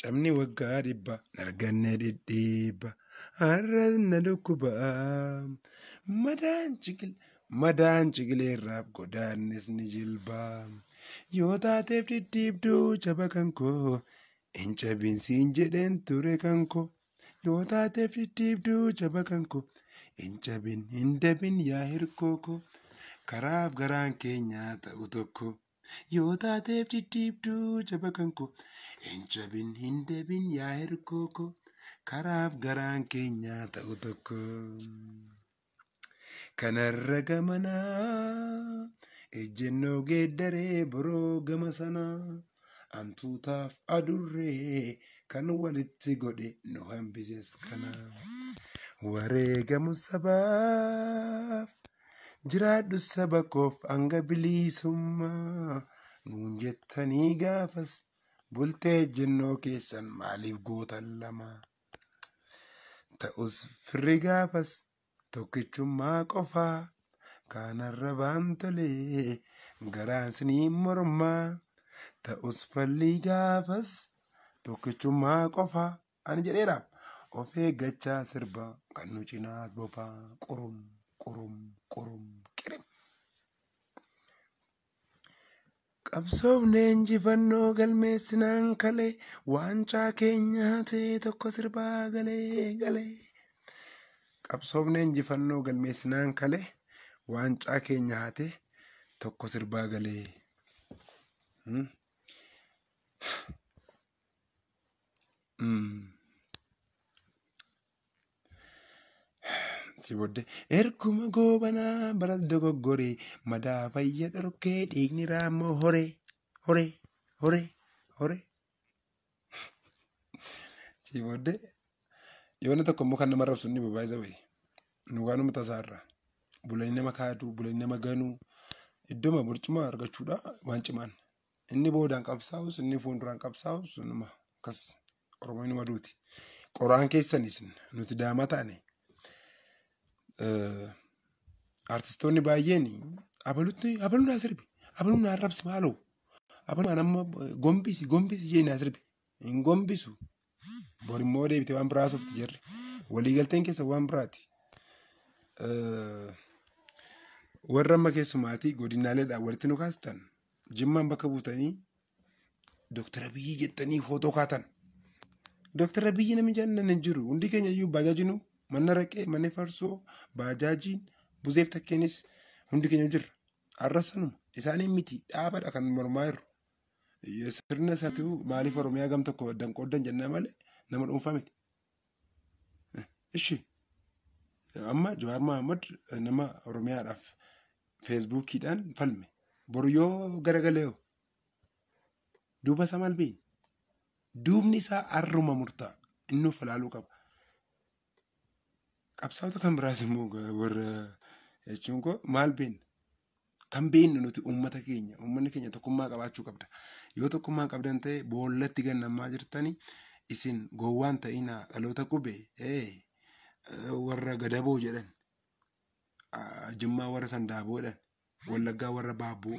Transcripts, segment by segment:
Cabni waggaa 100 narganne dhidhiibba. Har'as na dhukkuba. Madaan cigil madaan cigileerraaf godaannis ni jilba. Yoo taateef dhidhiibduu jaba kan koo hin cabin siin jedheen ture kan koo. Yoo taateef dhidhiibduu jaba kan koo hin cabin hin dabin yaa hirkoo koo. Karaaf garaan keenya ta'u tokko. Yoo taateef dhidhiibduu jaba kan koo hin cabin hin dabin yaa hirkoo koo. Karaaf garaan keenya ta'u tokko. Kanarra gamanaa ejjennoo geeddaree boroo gama sanaa hantuutaaf adurree kan walitti godhe nu hambises kana. Wareegamu sabaaf jiraadhu saba koof hanga bilisummaa nuun jettanii gaafas bultee ejjennoo keessan maaliif gootan lama. Ta'us firri gaafas tokkichummaa qofaa kanarra baan tolee garaan sinii mormaa. Ta'us falli gaafas tokkichummaa qofaa ani jedheera. Of eeggachaa sirba kan nu cinaa bofaa qorom qorom qorom qirim. Qabsoofne injifannoo galmeessinaan kalee waancaa keenyaa ta'e tokko sirbaa galee galee. Qabsoofne injifannoo galmeessinaan kalee waancaa keenya haate tokko sirbaa galee. Si booddee erguma goobanaa bara dogoggoree madaa fayya dhorkee dhiigni raammoo horee horee horee horee. Si booddee yoona tokko immoo kan nama rabsu inni baay'isa wayi. Nu waanuma tasaarra. Bulanii nama kaaduu, bulanii nama ganuu, iddooma barcuma argachuudha waan cimaan. Inni boodaan qabsaa'us, inni fuulduraan qabsaa'us numa akkas Oromoon inuma duuti. Qoraan keessan isin nuti daamaa taane. Artistoonni baay'een abalutti abaluu naa sirbi, abaluu naa arrabsi maaloo, abaluu amma gombisi gombisi jee naa sirbi. Hin gombisu. Bor immoo deebitee waan biraa haasofti jarri. Waliigalteen keessa waan biraati. Warra amma keessumaatii godinaaleedhaan walitti nu kaastan Jimmaan bakka buutanii Dooktar Abiyyi jettanii footoo kaatan. Dooktar Abiyyi namni jaallan hin jiru. Hundi keenya iyyuu baajaajinu mana raqee, mana farsoo, baajaajiin, buzeef takkeenis hundi keenya jirra. Har'as sanuma isaaniin miti dhaabadha kan mormaa jiru. Sirna isaatu maaliif Oromiyaa gam tokko addan qooddan jennaa malee nama dhuunfaa miti. Ishi amma Jawaar Mohaammed nama Oromiyaadhaaf feesbuukiidhaan falme. Boru yoo garagalee hoo duuba isaa maal beekna? Duubni isaa har'uma murtaa'a. Inni of ilaaluu qaba. Qabsaa'ota kan biraas immoo warra jechuun koo maal beekna? Kan beeknu nuti uummata keenya. Uummanni keenya tokkummaa qabaachuu qabda. Yoo tokkummaa hin qabdan ta'e boollatti gannamaa jirtanii isin gowwaan ta'inaa dhaloota qubee warra gadaboo jedhan Jimmaa warra sandaaboo jedhan Wallaggaa warra baabboo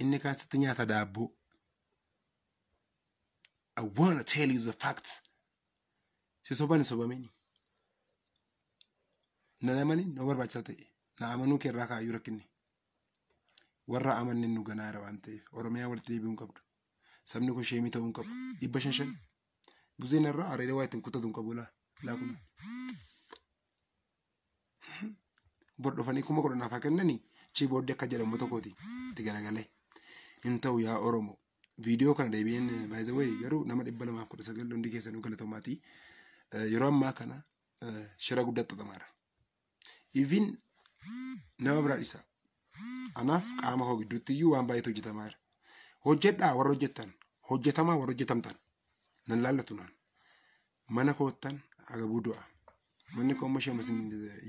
inni kaasitti nyaata daabboo. I wanna tell you the facts. Si soban hin sobamini. Na amanin yoo barbaachisaa ta'e na amanuu kee irraa kaayyuu rakkinni. Warra amannen nu ganaara waan ta'eef Oromiyaa walitti deebi'uu hin qabdu. Sabni kun sheemii ta'uu hin qabu. 500 5. Buzeen irraa areeda waa ittiin kutatu hin qabu laa. Laa kun. Bor dhufanii 10,000 haa kennanii chii booddee akka jedhamu tokkooti itti garagalee. Hin ta'u yaa Oromoo. Viidiyoo kana deebi'een by the way garuu nama 219 hundi keessanuu galatoomaati. Yeroo ammaa kana shira guddaa xaxamaara. Even nama biraa dhisa. Anaaf qaama koo gidduutti iyyuu waan baay'eetu hojjetamaa jira. Hojjedhaa warra hojjettan, hojjetamaa warra hojjetamtan. Nan laallatu naan. Mana koottan agabuu du'a. Manni koo amma ishee isin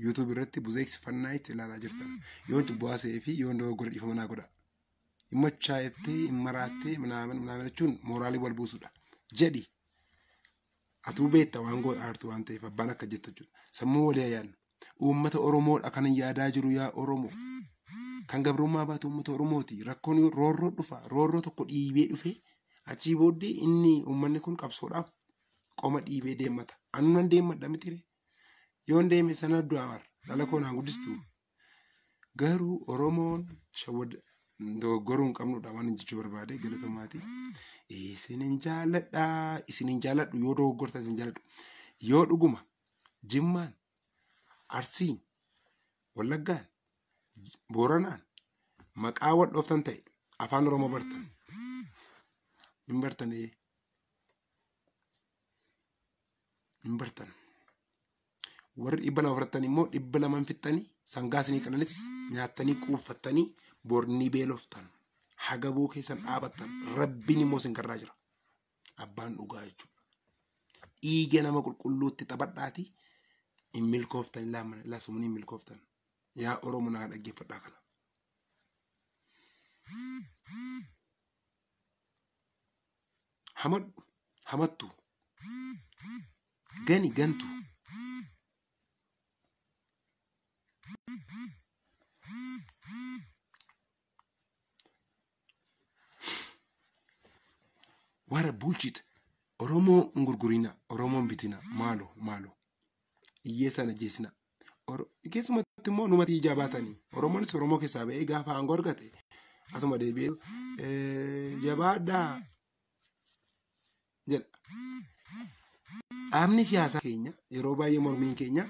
YouTube irratti buzeeksi fannaayit ilaalaa jirtan. Yoon cubbuu haasa'ee fi yoon dogoggora dhiifama naa godha. Hin machaa'eftee, hin maraattee, minaamin minaamin jechuun mooraalii wal buusudha. Jedhi. Atuu beekta waan godhaartu waan ta'eef abbaan akka jettu jechuudha. Sammuu walii yaadnu. Uummata Oromoodha kan yaadaa jiru yaa Oromoo. Kan gabrummaa baatu uummata Oromooti. Rakkoon roorroo dhufa. Roorroo tokko dhiibee dhufe Achii booddee inni uummanni kun qabsoodhaaf qoma dhiibee deemmata. Anunan deemmadha mitire. Yoon deeme sana du'a bara. Dhala koo naan guddistu. Garuu Oromoon dogoggoruu hin qabnudha waan jechuu barbaade galatomaati. Isinin jaalladha. Isinin jaalladhu yoo dogoggortan isin jaalladhu. Yoo dhuguma Jimmaan, Arsiin, Wallaggaan, Booranaan maqaa wal dhooftan ta'e afaan Oromoo bartan. Hin bartan hin bartan. Warri 200 fudhatan immoo 200 fixxanii sangaa isinii qalanis nyaattanii quuffattanii bornii beeloftan. Hagabuu keessan dhaabattan rabbiin immoo isin garraa jira. Abbaan dhugaa jechuudha. Dhiiga nama qulqulluutti taphadhaati hin milkooftan laasumni hin milkooftan. Yaa Oromoo naa dhaggeeffadhaa kana. Hamadhu hamattu gani gantu. What a bullshit. Oromoo hin gurgurina, Oromoo hin bitina, maalo maalo. Hiyyeessaan ajjeesina. Keessumatti immoo numatti ijaa baatanii. Oromoonis Oromoo keessaa ba'ee gaafa aangoo argate asuma deebi'ee jabaadhaa jedha. Dhaabni siyaasaa keenya yeroo baay'ee mormiin keenya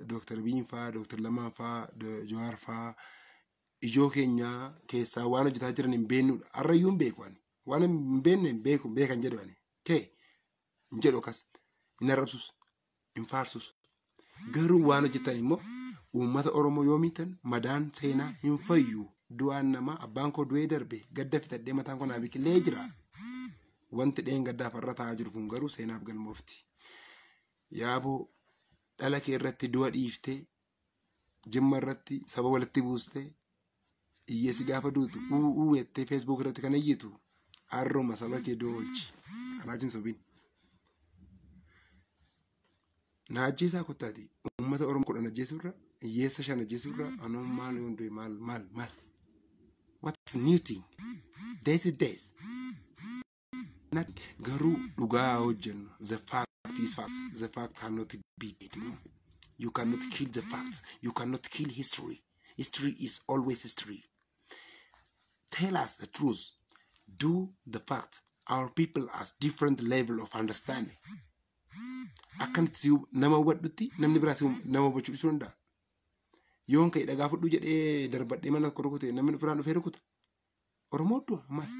Dooktar Biin fa'aa, Dooktar Lamaan fa'aa, Jawaar fa'aa ijoo keenya keessaa waan hojjetaa jiran hin beeknudha. Har'ayyuu hin beeku ani. Waan hin beekne hin beeku beekan jedhu ani. Kee hin jedhu akkas. Hin arrabsus, hin faarsus. Garuu waan hojjetan immoo uummata Oromoo yoo miitan madaan seenaa hin fayyu. Du'aan namaa abbaan koo du'ee darbe gadda fitadhee mataan koo naa biqilee jira. Wanti dheen gaddaaf har'a taa'aa jiru kun garuu seenaaf galmoofti. Yaaboo dhala kee irratti du'a dhiiftee Jimma irratti saba walitti buustee hiyyeessi gaafa duutu uu jettee feesbuuk irratti kan iyyitu har'uma saba kee du'a oolchi. Kanaa jin sobiin. Na ajjeesaa kottaati. Uummata Oromoo 10 ajjeesuurra hiyyeessa 5 ajjeesuurra anuu maal yoon du'e maal maal maal. What's new thing? Days is days. Garuu dhugaa hojjennu. The fact is fact. The fact cannot be dead. You cannot kill the fact. You cannot kill history. History is always history. Tell us the truth. Do the fact. Our people has different level of understanding. Akkanatti nama hubadhutti namni biraas nama hubachuu dhiisuu danda'a. Yoon ka'e dhagaa fudhu jedhee darbadhee mana tokko rukute namni biraan dhufee rukuta. Oromoo du'a ammas.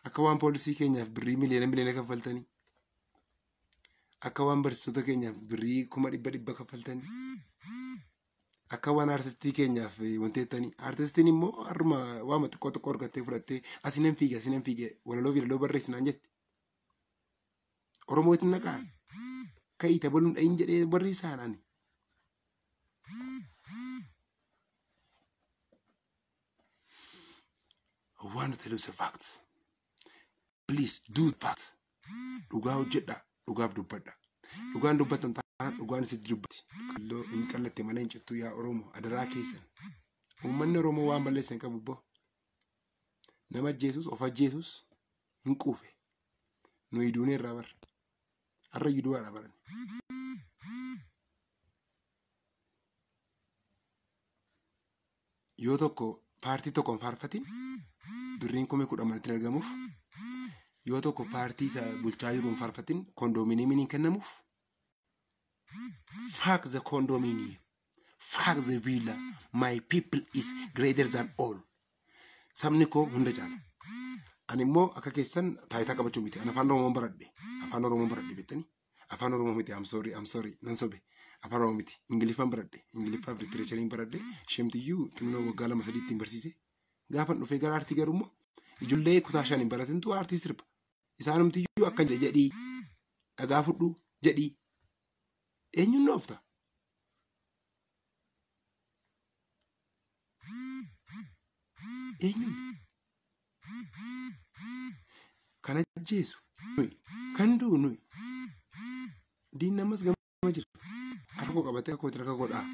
Akka waan poolisii keenyaaf birrii miliyoona miliyoona kaffaltanii. Akka waan barsiisota keenyaaf birrii 100,000 kaffaltanii. Akka waan aartistii keenyaaf wanti jettanii. Aartistiin immoo har'uma waama xiqqoo xiqqoo argattee fudhattee asinan fiige asinan fiige walaloo fi walaloo barreessinaan jetti. Oromoo itti naqaa. Ka'ii tabaluun dhayin jedhee barreessaan ani. I want to tell you the facts. Please do that. Dhugaa hojjedha. Dhugaaf dubbadha. Dhugaan dubbattan taanaan dhugaan isitti dubbatti. Qalloo hin qallatte malee hin cittuu yaa Oromoo adaraa keessan. Uummanni Oromoo waan balleessa hin qabu boo. Nama ajjeesus of ajjeesus hin quufe. Nuyi duunee irraa barra. Har'a iyyuu du'aadha baran. Yoo tokko paartii tokko hin faarfatin birriin 10,000 manatti argamuuf yoo tokko paartii isa bulchaa jiru hin faarfatin kondoominiyeemiin hin kennamuuf. Fuck the condominium. Fuck the villa. My people is greater than all. Sabni koo hunda caala. Ani immoo akka keessan taayitaa qabachuu miti. Ani afaan Oromoon baradhe. Afaan Oromoon baradhe beektanii? Afaan Oromoo miti. I'm sorry, I'm sorry. Nan sobe. Afaan Oromoo miti. Ingiliffaan baradhe. Ingiliffaaf litireechariin baradhe. Ishemtiyyuu xinnoo waggaa 2 3 ittiin barsiise. Gaafan dhufee gara aartii garuu immoo ijoollee kutaa 5 hin baratintu aartii sirba. Isaanumtiyyuu akka jedhii dhagaa fudhu jedhii. Eenyuun na oofta? Eenyuun? Kan ajjeesu nuyi, kan du'u nuyi. Diinni ammas gama jira. Harka koo qabatee akka hojii harka godhaa.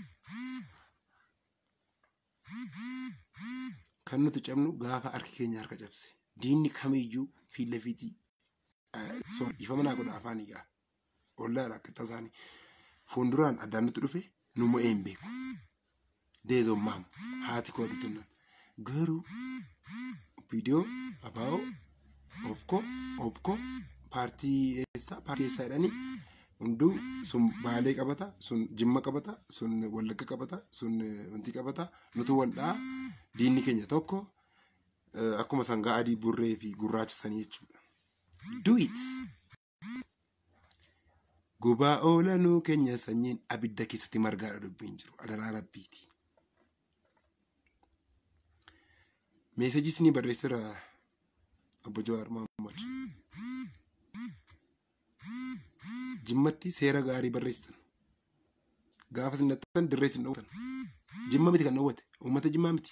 Kan nuti cabnu gaafa harki keenya harka cabse. Diinni kamiyyuu fiilla fiitii dhiifama naa godha afaanii gaa. Ollaadha akka tasaanii. Fuulduraan addaan nutti dhufe nu mo'ee hin beeku. Deezoon maamu haati koo dutunnaan. Garuu viidiyoo abaa'oo ofkoo obkoo paartii eessaa jedhanii hunduu sun Baalee qabata, sun Jimma qabata, sun Wallagga qabata, sun wanti qabata, nutu waldhaa diinni keenya tokko akkuma sangaa adii burree fi gurraacha sanii jechuudha. Do it! Gubaa oolanuu keenya sanyiin abidda keessatti margaadha dubbiin jiru. Adaraa rabbiiti. Meesejii isinii barreesseera obbo Jawaar Mohammad. Jimmatti seera gaarii barreessitan. Gaafa isin nattan dirree isin dhowwatan. Jimma miti kan dhowwate. Uummata Jimmaa miti.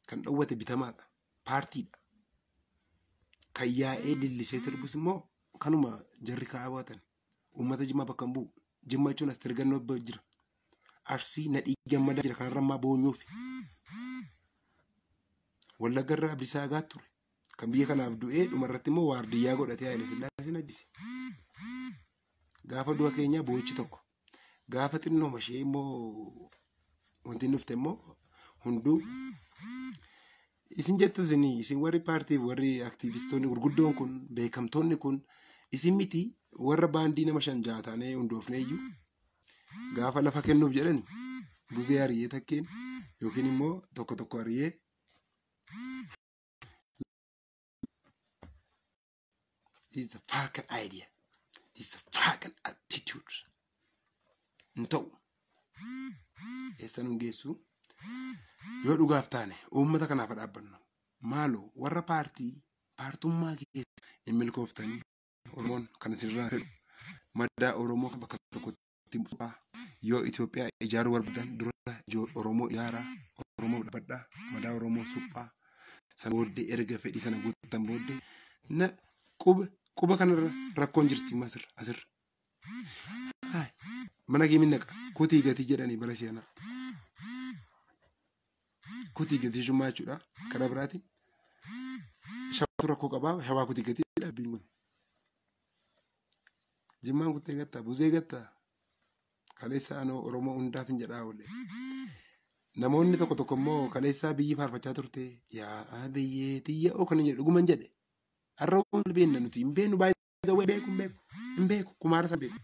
Kan dhowwate bitamaadha. Paartiidha. Kan yaa'ee dillisee sirbus immoo kanuma jarri kaawwatan. Uummata Jimmaa bakka hin bu'u. Jimma jechuun as tirgannoo jira. Arsii Nadhii Gammadaa jira kanarra ammaa boonyuufi. Wallagga irraa Abdiisaa Agaa ture. Kan biyya kanaaf du'ee dhumarratti immoo waardiyyaa godhatee Haayile Sillaaseen ajjise. Gaafa du'a keenyaa boo'ichi tokko. Gaafa xinnooma ishee immoo wanti dhufte immoo hunduu isin jettu isin warri paartii warri aktiivistoonni gurguddoon kun beekamtoonni kun isin miti warra baandii nama 5-6 taanee hundoofne iyyuu gaafa lafa kennuuf jedhani buzee ari'ee takkeen yookiin immoo tokko tokko ari'ee. This is a fucking idea. This is a fucking attitude. Hin ta'u. Eessa nun geessu? Yoo dhugaaf taane uummata kanaaf dhaabbannu. Maaloo warra paartii paartummaa keessa hin milkooftanii Oromoon kan isinirraa fedhu madaa Oromoo bakka tokkotti suphaa. Yoo Itoophiyaa ijaaruu barbaadan dura Oromoo ijaaraa, Oromoo dhaabbadhaa, madaa Oromoo suphaa. Sana booddee erga fedhii sana guuttan booddee na quba kanarra rakkoon jirti asirra asirra. Mana kee minnaqa kutii gatii jedhanii bara si'anaa. Kutii gatii shummaa jechuudha. Karaa biraatiin shawaatu rakkoo qabaa shawaa kutii gatii dhaabbiin kun. Jimmaan kuttee gattaa buzee gattaa kaleessa anoo Oromoo hundaaf hin jedhaa oolle. Namoonni tokko tokko immoo kaleessaa biyyi faarfachaa turte yaa biyyee xiyya oo kana jedhe dhuguman jedhe. Har'a waan beekna nuti hin beeknu baay'ee beeku hin beeku hin beeku kumaara sana beeku.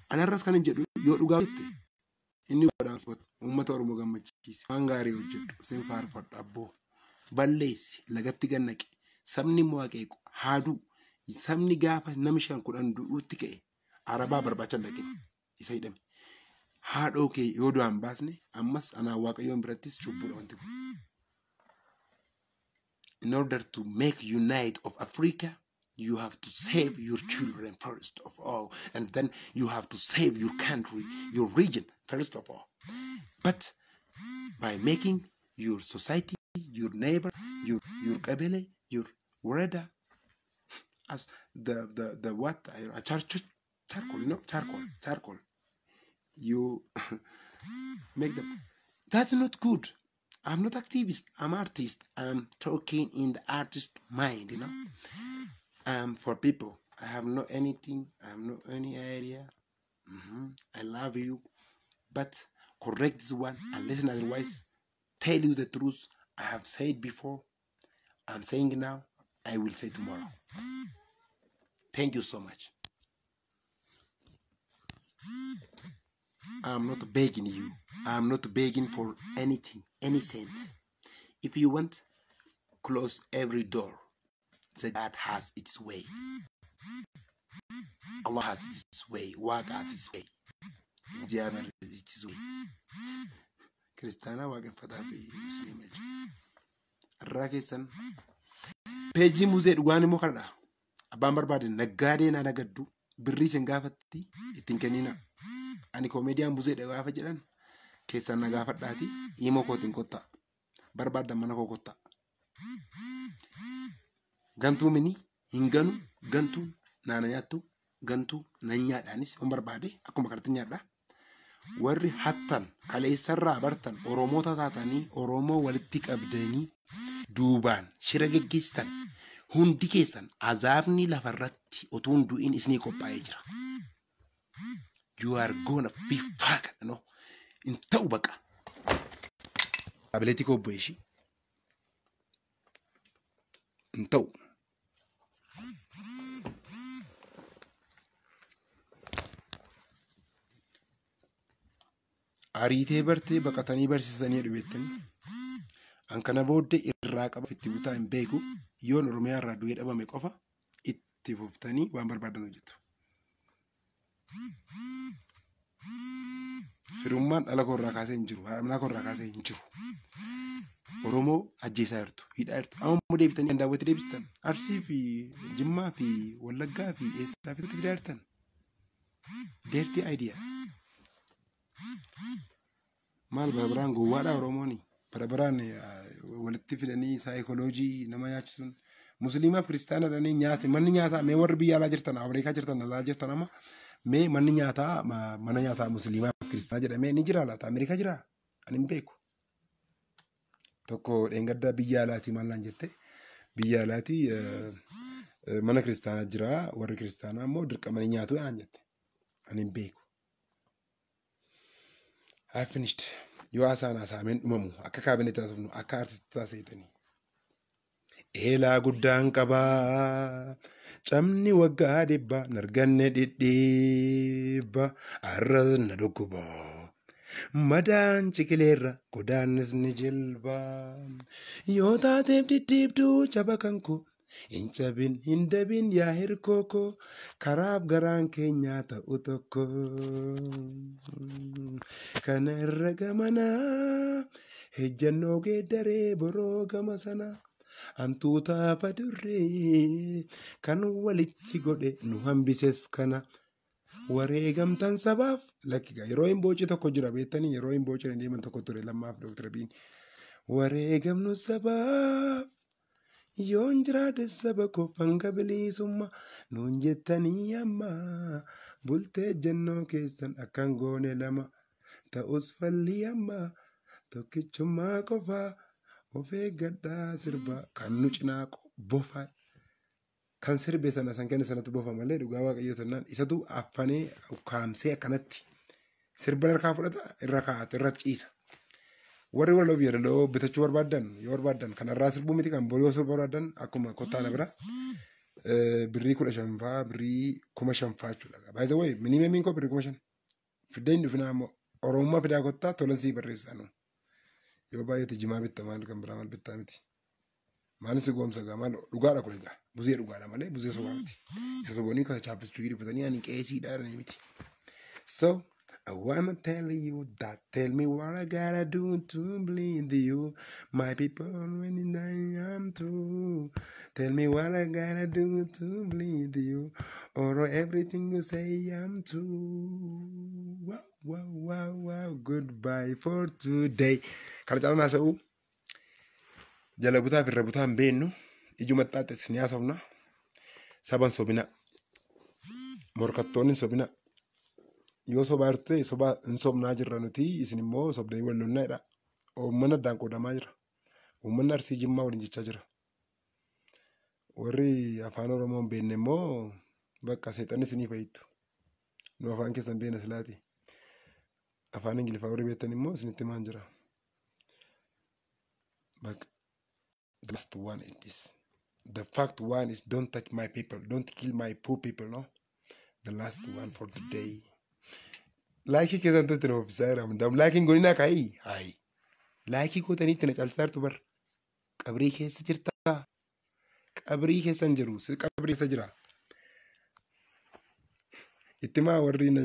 Anarras kan hin jedhu yoo dhugaa jette inni uummata Oromoo gammachiise waan gaarii hojjedhu sin faarfadhu abboo balleessi lagatti gannaqe sabni immoo haqeequ haaduu sabni gaafa nami 5-10 du'uutti ka'e arabaa barbaacha dhaqe isa hidhame. Haadhoo kee yoo du'aan baasne ammas anaa Waaqayyoon birattis cubbuudha wanti kun. In order to make unite of Africa, you have to save your children first of all, and then you have to save your country, your region first of all. But by making your society, your neighbor, your qabele, your woreda, as the what a charcoal, you know, charcoal. You make them. That's not good. I'm not activist. I'm artist. I'm talking in the artist mind, you know. I'm for people. I have no anything. I have no any idea. I love you, but correct this one and listen. Otherwise, tell you the truth. I have said before. I'm saying now. I will say tomorrow. Thank you so much. I'm not begging you. I'm not begging for anything, any sense. If you want, close every door. The God has its way. Allah has its way. Work has its way. Diamond has its way. Kristana waaqeffataa fi musliima jechuudha. Irraa keessan peejii muzee dhugaan immoo kanadha. Abbaan barbaade naggaadee na nagaddu birrii isin gaafatti ittiin kennina. Ani koomediyaan buzeedha gaafa jedhan keessan na gaafadhaati himoo kootiin kottaa. Barbaaddan mana koo kottaa. Gantuu mini hin ganu gantuun naana nyaattu gantuu nan nyaadhaanis hin barbaade akkuma kanatti nyaadha. Warri hattan kaleessarraa bartan Oromoota taatanii Oromoo walitti qabdanii duubaan shira geggeessitan hundi keessan azaabni lafarratti utuu hin du'in isinii qophaa'ee jira. You are gonna be fucked, no? Hin ta'u baqa. Ability koo obbo ishii. Hin ta'u. Ariitee bartee baqatanii barsiisanii dhubettanii. An kana booddee irraa qaba itti butaa hin beeku. Yoon Oromiyaa irraa du'ee dhabame qofa itti fuftanii waan barbaadan hojjetu. Firummaan dhala koo irraa kaasee hin jiru. Haadha manaa koo irraa kaasee hin jiru. Oromoo ajjeesaa jirtu, hidhaa jirtu. Amma immoo deebitanii kan daawwatti deebistan. Arsii fi Jimmaa fi Wallaggaa fi eessaa fi fidaa jirtan. Dirty idea. Maal bara baraan gowwaadha Oromooni. Bara baraan walitti fidanii saayikoloojii nama nyaachisuun. Musliimaaf kiristaana dhanii nyaate manni nyaataa mee warri biyya alaa jirtan Ameerikaa jirtan alaa jirtan amma mee manni nyaataa mana nyaataa musliimaaf kiristaana jedhamee ni jira laata Ameerikaa jira? Ani hin beeku. Tokko dheengaddaa biyya alaatii maal naan jette biyya alaatii mana kiristaanaa jira warri kiristaanaa immoo dirqamanii nyaatu naan jette. Ani hin beeku. I finished. Yoo haasaan haasaameen dhumamu akka kaabineetti haasofnu akka artistii taasisanii. Eelaa guddaan qabaa cabni waggaa dhibbaa narganne dhidhiibba arras na dhukkuba. Madaan ciqileerra godaannis ni jilba. Yoo taateef dhidhiibduu caba kan koo hin cabin hin dabin yaa hirkoo koo karaaf garaan keenyaa ta'u tokko. Kana irra gamanaa ejjennoo geeddaree boroo gama sana. Hantuuta fadurree kan walitti godhe nu hambises kana. Wareegamtan sabaaf lakkiga yeroo hin booci tokko jira beektanii yeroo hin booci deeman tokko ture lammaaf Dooktar Abiyin. Wareegamnu sabaaf yoon jiraate saba koo hanga bilisummaa nuun jettanii amma bultee jennoo keessan akkan goone lama ta'us falli amma tokkichummaa qofaa of eeggadhaa sirba kan nu cinaa bofa kan sirbe sana san kenne sanatu bofa malee dhugaa waaqayyoo sannaan isatu affanee ukkaamsee akkanatti sirba harkaa fudhata irra kaa'ata irra ciisa. Warri walaloo fi yeedaloo bitachuu barbaadan yoo barbaadan kanarraa sirbuu miti kan borii yoo sirba barbaadan akkuma kottaa na bira birrii 15 faa birrii 5,000 faa jechuudha. By the way minimum koo birrii 5,000 fiddee hin dhufinaa ammoo Oromummaa fidaa kottaa tola sii barreessaa nu. Yoo baay'ate jimaa bitta maal kan biraa maal bittaa miti. Maal si goomsa gaa maal dhugaadha kun egaa buzee dhugaadha malee buzee sobaa miti. Isa soboonii kasa chaappistuu dibbatanii ani qeesiidha jedhanii miti. So I wanna tell you that tell me what I gotta do to bleed you. My people when I am true. Tell me what I gotta do to bleed you. Or everything you say I'm true. Wow, wow, wow, wow. Goodbye for today. Kana caalaa haasa'u jala butaa fi irra butaa hin beeknu ijuma xaaxes ni haasofna. Saban sobina. Morkattoonni sobina. Yoo sobaa jirtu ta'e sobaa hin sobnaa jirra nuti isin immoo sobdanii wal lolnaa jedha. Uummanni addaan qoodamaa jira. Uummanni Arsii Jimmaa waliin jechaa jira. Warri afaan Oromoo hin beekne immoo bakka seexanni isinii fayyittu. Nu afaan keessan beekna silaati. Afaan Ingiliffaa warri beektan immoo isinitti himaan jira. Bakka the last one is this. The fact one is don't touch my people, don't kill my poor people, no? The last one for today. Laayikii keessan tutti na ofisaa jira. Hundaa'u laayikiin godhinaa kaa'ii? Haayi. Laayikii gootanii itti na calsaa jirtu bar. Qabrii keessa jirtaa? Qabrii keessa hin jiru. Si qabrii keessa jira. Itti maa warri na